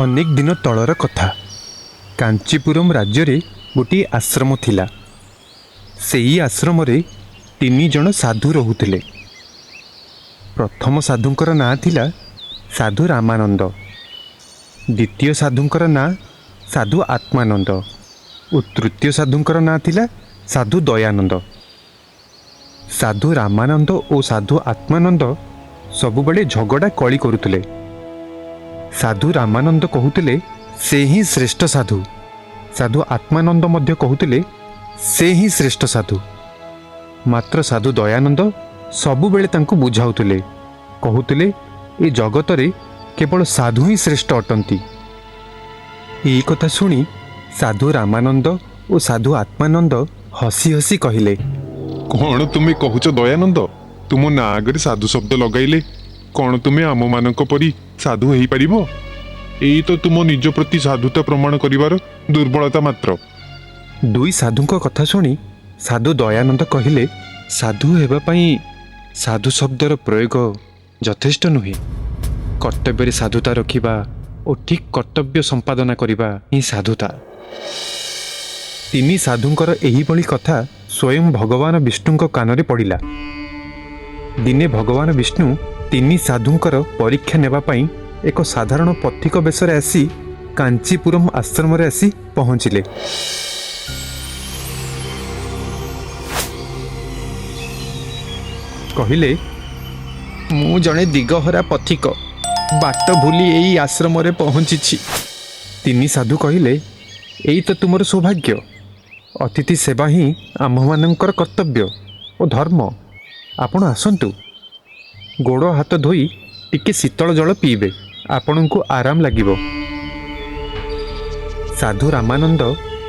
ଅନେକ ଦିନ ତଳର କଥା। କାଞ୍ଚିପୁରମ୍ ରାଜ୍ୟରେ ଗୋଟିଏ ଆଶ୍ରମ ଥିଲା। ସେଇ ଆଶ୍ରମରେ ତିନି ଜଣ ସାଧୁ ରହୁଥିଲେ। ପ୍ରଥମ ସାଧୁଙ୍କର ନାଁ ଥିଲା ସାଧୁ ରାମାନନ୍ଦ, ଦ୍ୱିତୀୟ ସାଧୁଙ୍କର ନାଁ ସାଧୁ ଆତ୍ମାନନ୍ଦ ଓ ତୃତୀୟ ସାଧୁଙ୍କର ନାଁ ଥିଲା ସାଧୁ ଦୟାନନ୍ଦ। ସାଧୁ ରାମାନନ୍ଦ ଓ ସାଧୁ ଆତ୍ମାନନ୍ଦ ସବୁବେଳେ ଝଗଡ଼ା କଳି କରୁଥିଲେ। ସାଧୁ ରାମାନନ୍ଦ କହୁଥିଲେ ସେ ହିଁ ଶ୍ରେଷ୍ଠ ସାଧୁ। ସାଧୁ ଆତ୍ମାନନ୍ଦ ମଧ୍ୟ କହୁଥିଲେ ସେ ହିଁ ଶ୍ରେଷ୍ଠ ସାଧୁ। ମାତ୍ର ସାଧୁ ଦୟାନନ୍ଦ ସବୁବେଳେ ତାଙ୍କୁ ବୁଝାଉଥିଲେ, କହୁଥିଲେ ଏ ଜଗତରେ କେବଳ ସାଧୁ ହିଁ ଶ୍ରେଷ୍ଠ ଅଟନ୍ତି। ଏଇ କଥା ଶୁଣି ସାଧୁ ରାମାନନ୍ଦ ଓ ସାଧୁ ଆତ୍ମାନନ୍ଦ ହସି ହସି କହିଲେ, କଣ ତୁମେ କହୁଛ ଦୟାନନ୍ଦ? ତୁମ ନାଁ ଆଗରେ ସାଧୁ ଶବ୍ଦ ଲଗାଇଲେ କଣ ତୁମେ ଆମମାନଙ୍କ ପରି ସାଧୁ ହେଇପାରିବ? ଏଇ ତ ତୁମ ନିଜ ପ୍ରତି ସାଧୁତା ପ୍ରମାଣ କରିବାର ଦୁର୍ବଳତା ମାତ୍ର। ଦୁଇ ସାଧୁଙ୍କ କଥା ଶୁଣି ସାଧୁ ଦୟାନନ୍ଦ କହିଲେ, ସାଧୁ ହେବା ପାଇଁ ସାଧୁ ଶବ୍ଦର ପ୍ରୟୋଗ ଯଥେଷ୍ଟ ନୁହେଁ। କର୍ତ୍ତବ୍ୟରେ ସାଧୁତା ରଖିବା ଓ ଠିକ୍ କର୍ତ୍ତବ୍ୟ ସମ୍ପାଦନା କରିବା ହିଁ ସାଧୁତା। ତିନି ସାଧୁଙ୍କର ଏହିଭଳି କଥା ସ୍ୱୟଂ ଭଗବାନ ବିଷ୍ଣୁଙ୍କ କାନରେ ପଡ଼ିଲା। ଦିନେ ଭଗବାନ ବିଷ୍ଣୁ ତିନି ସାଧୁଙ୍କର ପରୀକ୍ଷା ନେବା ପାଇଁ ଏକ ସାଧାରଣ ପଥିକ ବେଶରେ ଆସି କାଞ୍ଚିପୁରମ୍ ଆଶ୍ରମରେ ଆସି ପହଞ୍ଚିଲେ। କହିଲେ, ମୁଁ ଜଣେ ଦିଗହରା ପଥିକ, ବାଟ ଭୁଲି ଏଇ ଆଶ୍ରମରେ ପହଞ୍ଚିଛି। ତିନି ସାଧୁ କହିଲେ, ଏଇ ତ ତୁମର ସୌଭାଗ୍ୟ। ଅତିଥି ସେବା ହିଁ ଆମ୍ଭମାନଙ୍କର କର୍ତ୍ତବ୍ୟ ଓ ଧର୍ମ। ଆପଣ ଆସନ୍ତୁ, ଗୋଡ଼ ହାତ ଧୋଇ ଟିକେ ଶୀତଳ ଜଳ ପିଇବେ, ଆପଣଙ୍କୁ ଆରାମ ଲାଗିବ। ସାଧୁ ରାମାନନ୍ଦ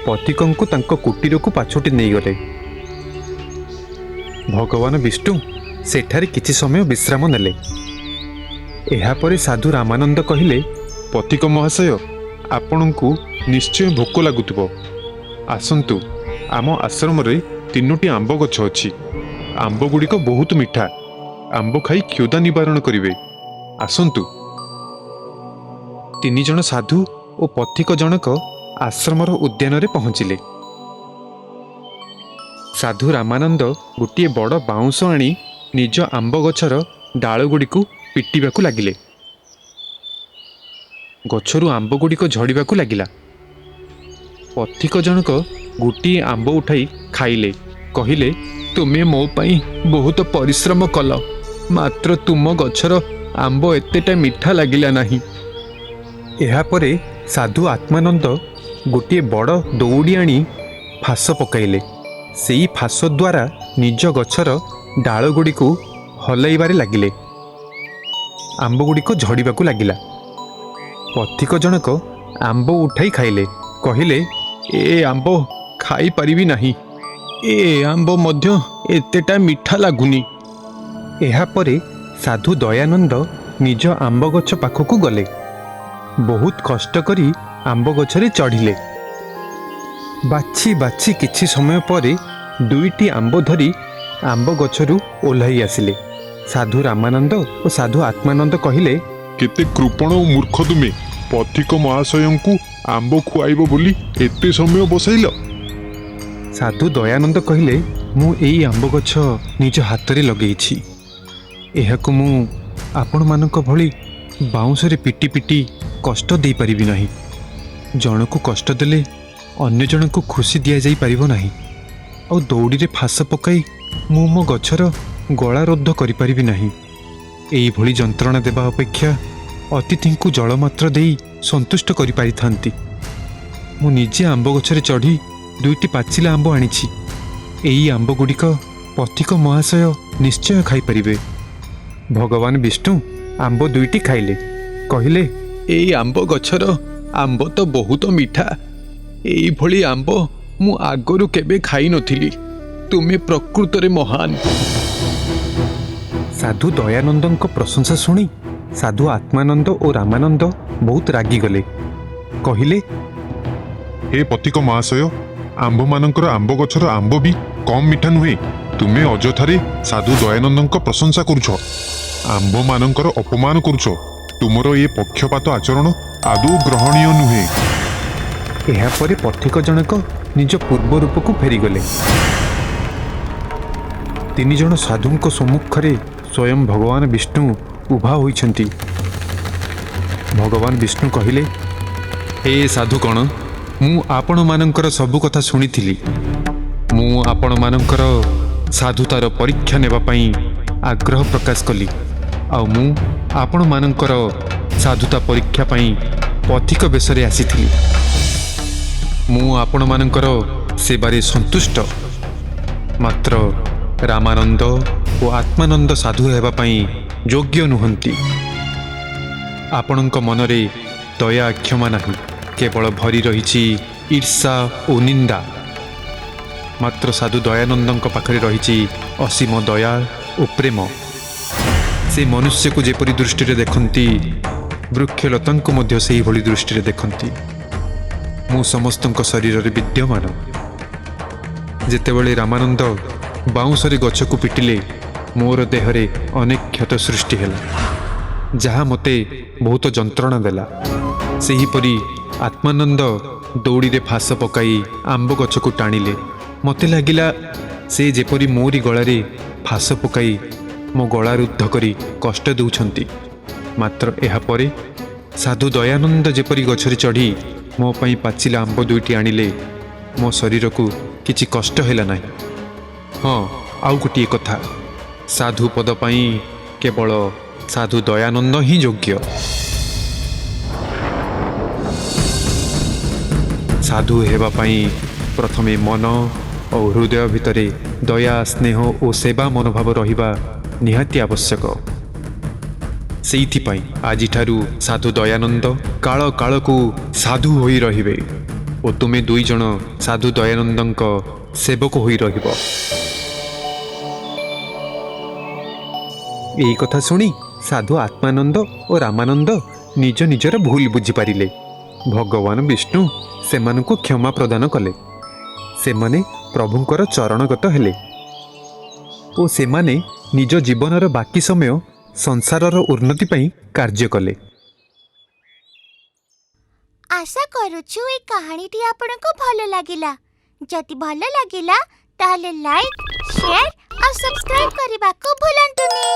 ପଥିକଙ୍କୁ ତାଙ୍କ କୁଟୀରକୁ ପାଛୋଟି ନେଇଗଲେ। ଭଗବାନ ବିଷ୍ଣୁ ସେଠାରେ କିଛି ସମୟ ବିଶ୍ରାମ ନେଲେ। ଏହାପରେ ସାଧୁ ରାମାନନ୍ଦ କହିଲେ, ପଥିକ ମହାଶୟ, ଆପଣଙ୍କୁ ନିଶ୍ଚୟ ଭୋକ ଲାଗୁଥିବ। ଆସନ୍ତୁ, ଆମ ଆଶ୍ରମରେ ତିନୋଟି ଆମ୍ବ ଗଛ ଅଛି। ଆମ୍ବ ଗୁଡ଼ିକ ବହୁତ ମିଠା। ଆମ୍ବ ଖାଇ କ୍ଷୁଧା ନିବାରଣ କରିବେ। ଆସନ୍ତୁ। ତିନି ଜଣ ସାଧୁ ଓ ପଥିକ ଜଣକ ଆଶ୍ରମର ଉଦ୍ୟାନରେ ପହଞ୍ଚିଲେ। ସାଧୁ ରାମାନନ୍ଦ ଗୋଟିଏ ବଡ଼ ବାଉଁଶ ଆଣି ନିଜ ଆମ୍ବ ଗଛର ଡାଳଗୁଡ଼ିକୁ ପିଟିବାକୁ ଲାଗିଲେ। ଗଛରୁ ଆମ୍ବଗୁଡ଼ିକ ଝଡ଼ିବାକୁ ଲାଗିଲା। ପଥିକ ଜଣକ ଗୋଟିଏ ଆମ୍ବ ଉଠାଇ ଖାଇଲେ। କହିଲେ, ତୁମେ ମୋ ପାଇଁ ବହୁତ ପରିଶ୍ରମ କଲ, ମାତ୍ର ତୁମ ଗଛର ଆମ୍ବ ଏତେଟା ମିଠା ଲାଗିଲା ନାହିଁ। ଏହାପରେ ସାଧୁ ଆତ୍ମାନନ୍ଦ ଗୋଟିଏ ବଡ଼ ଦଉଡ଼ି ଆଣି ଫାସ ପକାଇଲେ। ସେଇ ଫାସ ଦ୍ୱାରା ନିଜ ଗଛର ଡାଳଗୁଡ଼ିକୁ ହଲାଇବାରେ ଲାଗିଲେ। ଆମ୍ବଗୁଡ଼ିକ ଝଡ଼ିବାକୁ ଲାଗିଲା। ପଥିକ ଜଣକ ଆମ୍ବ ଉଠାଇ ଖାଇଲେ। କହିଲେ, ଏ ଆମ୍ବ ଖାଇପାରିବି ନାହିଁ। ଏ ଆମ୍ବ ମଧ୍ୟ ଏତେଟା ମିଠା ଲାଗୁନି। ଏହାପରେ ସାଧୁ ଦୟାନନ୍ଦ ନିଜ ଆମ୍ବ ଗଛ ପାଖକୁ ଗଲେ। ବହୁତ କଷ୍ଟ କରି ଆମ୍ବ ଗଛରେ ଚଢ଼ିଲେ। ବାଛି ବାଛି କିଛି ସମୟ ପରେ ଦୁଇଟି ଆମ୍ବ ଧରି ଆମ୍ବ ଗଛରୁ ଓହ୍ଲାଇ ଆସିଲେ। ସାଧୁ ରାମାନନ୍ଦ ଓ ସାଧୁ ଆତ୍ମାନନ୍ଦ କହିଲେ, କେତେ କୃପଣ ଓ ମୂର୍ଖ ତୁମେ! ପଥିକ ମହାଶୟଙ୍କୁ ଆମ୍ବ ଖୁଆଇବ ବୋଲି ଏତେ ସମୟ ବସାଇଲ। ସାଧୁ ଦୟାନନ୍ଦ କହିଲେ, ମୁଁ ଏଇ ଆମ୍ବ ଗଛ ନିଜ ହାତରେ ଲଗେଇଛି। ଏହାକୁ ମୁଁ ଆପଣମାନଙ୍କ ଭଳି ବାଉଁଶରେ ପିଟି ପିଟି କଷ୍ଟ ଦେଇପାରିବି ନାହିଁ। ଜଣକୁ କଷ୍ଟ ଦେଲେ ଅନ୍ୟ ଜଣକୁ ଖୁସି ଦିଆଯାଇପାରିବ ନାହିଁ। ଆଉ ଦଉଡ଼ିରେ ଫାସ ପକାଇ ମୁଁ ମୋ ଗଛର ଗଳାରୋଧ କରିପାରିବି ନାହିଁ। ଏଇଭଳି ଯନ୍ତ୍ରଣା ଦେବା ଅପେକ୍ଷା ଅତିଥିଙ୍କୁ ଜଳ ମାତ୍ର ଦେଇ ସନ୍ତୁଷ୍ଟ କରିପାରିଥାନ୍ତି। ମୁଁ ନିଜେ ଆମ୍ବ ଗଛରେ ଚଢ଼ି ଦୁଇଟି ପାଚିଲା ଆମ୍ବ ଆଣିଛି। ଏଇ ଆମ୍ବଗୁଡ଼ିକ ପଥିକ ମହାଶୟ ନିଶ୍ଚୟ ଖାଇପାରିବେ। ଭଗବାନ ବିଷ୍ଣୁ ଆମ୍ବ ଦୁଇଟି ଖାଇଲେ। କହିଲେ, ଏଇ ଆମ୍ବ ଗଛର ଆମ୍ବ ତ ବହୁତ ମିଠା। ଏଇଭଳି ଆମ୍ବ ମୁଁ ଆଗରୁ କେବେ ଖାଇନଥିଲି। ତୁମେ ପ୍ରକୃତରେ ମହାନ। ସାଧୁ ଦୟାନନ୍ଦଙ୍କ ପ୍ରଶଂସା ଶୁଣି ସାଧୁ ଆତ୍ମାନନ୍ଦ ଓ ରାମାନନ୍ଦ ବହୁତ ରାଗିଗଲେ। କହିଲେ, ହେ ପଥିକ ମହାଶୟ, ଆମ୍ଭମାନଙ୍କର ଆମ୍ବ ଗଛର ଆମ୍ବ ବି କମ୍ ମିଠା ନୁହେଁ। ତୁମେ ଅଯଥାରେ ସାଧୁ ଦୟାନନ୍ଦଙ୍କ ପ୍ରଶଂସା କରୁଛ, ଆମ୍ଭମାନଙ୍କର ଅପମାନ କରୁଛ। ତୁମର ଏ ପକ୍ଷପାତ ଆଚରଣ ଆଦୌ ଗ୍ରହଣୀୟ ନୁହେଁ। ଏହାପରେ ପଥିକ ଜଣକ ନିଜ ପୂର୍ବ ରୂପକୁ ଫେରିଗଲେ। ତିନି ଜଣ ସାଧୁଙ୍କ ସମ୍ମୁଖରେ ସ୍ୱୟଂ ଭଗବାନ ବିଷ୍ଣୁ ଉଭା ହୋଇଛନ୍ତି। ଭଗବାନ ବିଷ୍ଣୁ କହିଲେ, ହେ ସାଧୁଗଣ, ମୁଁ ଆପଣମାନଙ୍କର ସବୁ କଥା ଶୁଣିଥିଲି। ମୁଁ ଆପଣମାନଙ୍କର ସାଧୁତାର ପରୀକ୍ଷା ନେବା ପାଇଁ ଆଗ୍ରହ ପ୍ରକାଶ କଲି, ଆଉ ମୁଁ ଆପଣମାନଙ୍କର ସାଧୁତା ପରୀକ୍ଷା ପାଇଁ ପଥିକ ବେଶରେ ଆସିଥିଲି। ମୁଁ ଆପଣମାନଙ୍କର ସେବାରେ ସନ୍ତୁଷ୍ଟ। ମାତ୍ର ରାମାନନ୍ଦ ଓ ଆତ୍ମାନନ୍ଦ ସାଧୁ ହେବା ପାଇଁ ଯୋଗ୍ୟ ନୁହନ୍ତି। ଆପଣଙ୍କ ମନରେ ଦୟା କ୍ଷମା ନାହିଁ, କେବଳ ଭରି ରହିଛି ଈର୍ଷା ଓ ନିନ୍ଦା। ମାତ୍ର ସାଧୁ ଦୟାନନ୍ଦଙ୍କ ପାଖରେ ରହିଛି ଅସୀମ ଦୟା ଓ ପ୍ରେମ। ସେ ମନୁଷ୍ୟକୁ ଯେପରି ଦୃଷ୍ଟିରେ ଦେଖନ୍ତି, ବୃକ୍ଷଲତାଙ୍କୁ ମଧ୍ୟ ସେହିଭଳି ଦୃଷ୍ଟିରେ ଦେଖନ୍ତି। ମୁଁ ସମସ୍ତଙ୍କ ଶରୀରରେ ବିଦ୍ୟମାନ। ଯେତେବେଳେ ରାମାନନ୍ଦ ବାଉଁଶରେ ଗଛକୁ ପିଟିଲେ, ମୋର ଦେହରେ ଅନେକ କ୍ଷତ ସୃଷ୍ଟି ହେଲା, ଯାହା ମୋତେ ବହୁତ ଯନ୍ତ୍ରଣା ଦେଲା। ସେହିପରି ଆତ୍ମାନନ୍ଦ ଦଉଡ଼ିରେ ଫାଶ ପକାଇ ଆମ୍ବ ଗଛକୁ ଟାଣିଲେ। ମୋତେ ଲାଗିଲା ସେ ଯେପରି ମୋରି ଗଳାରେ ଫାଶ ପକାଇ ମୋ ଗଳା ରୁଦ୍ଧ କରି କଷ୍ଟ ଦେଉଛନ୍ତି। ମାତ୍ର ଏହାପରେ ସାଧୁ ଦୟାନନ୍ଦ ଯେପରି ଗଛରେ ଚଢ଼ି ମୋ ପାଇଁ ପାଚିଲା ଆମ୍ବ ଦୁଇଟି ଆଣିଲେ, ମୋ ଶରୀରକୁ କିଛି କଷ୍ଟ ହେଲା ନାହିଁ। ହଁ, ଆଉ ଗୋଟିଏ କଥା, ସାଧୁ ପଦ ପାଇଁ କେବଳ ସାଧୁ ଦୟାନନ୍ଦ ହିଁ ଯୋଗ୍ୟ। ସାଧୁ ହେବା ପାଇଁ ପ୍ରଥମେ ମନ ଓ ହୃଦୟ ଭିତରେ ଦୟା, ସ୍ନେହ ଓ ସେବା ମନୋଭାବ ରହିବା ନିହାତି ଆବଶ୍ୟକ। ସେଇଥିପାଇଁ ଆଜିଠାରୁ ସାଧୁ ଦୟାନନ୍ଦ କାଳ କାଳକୁ ସାଧୁ ହୋଇ ରହିବେ ଓ ତୁମେ ଦୁଇ ଜଣ ସାଧୁ ଦୟାନନ୍ଦଙ୍କ ସେବକ ହୋଇ ରହିବ। ଏହି କଥା ଶୁଣି ସାଧୁ ଆତ୍ମାନନ୍ଦ ଓ ରାମାନନ୍ଦ ନିଜ ନିଜର ଭୁଲ ବୁଝିପାରିଲେ। ଭଗବାନ ବିଷ୍ଣୁ ସେମାନଙ୍କୁ କ୍ଷମା ପ୍ରଦାନ କଲେ। ସେମାନେ ପ୍ରଭୁଙ୍କର ଚରଣଗତ ହେଲେ ଓ ସେମାନେ ନିଜ ଜୀବନର ବାକି ସମୟ ସଂସାରର ଉନ୍ନତି ପାଇଁ କାର୍ଯ୍ୟ କଲେ। ଆଶା କରୁଛୁ ଏ କାହାଣୀଟି ଆପଣଙ୍କୁ ଭଲ ଲାଗିଲା। ଯଦି ଭଲ ଲାଗିଲା, ତାହେଲେ ଲାଇକ୍, ସେୟାର ଆଉ ସବସ୍କ୍ରାଇବ୍ କରିବାକୁ ଭୁଲନ୍ତୁନି।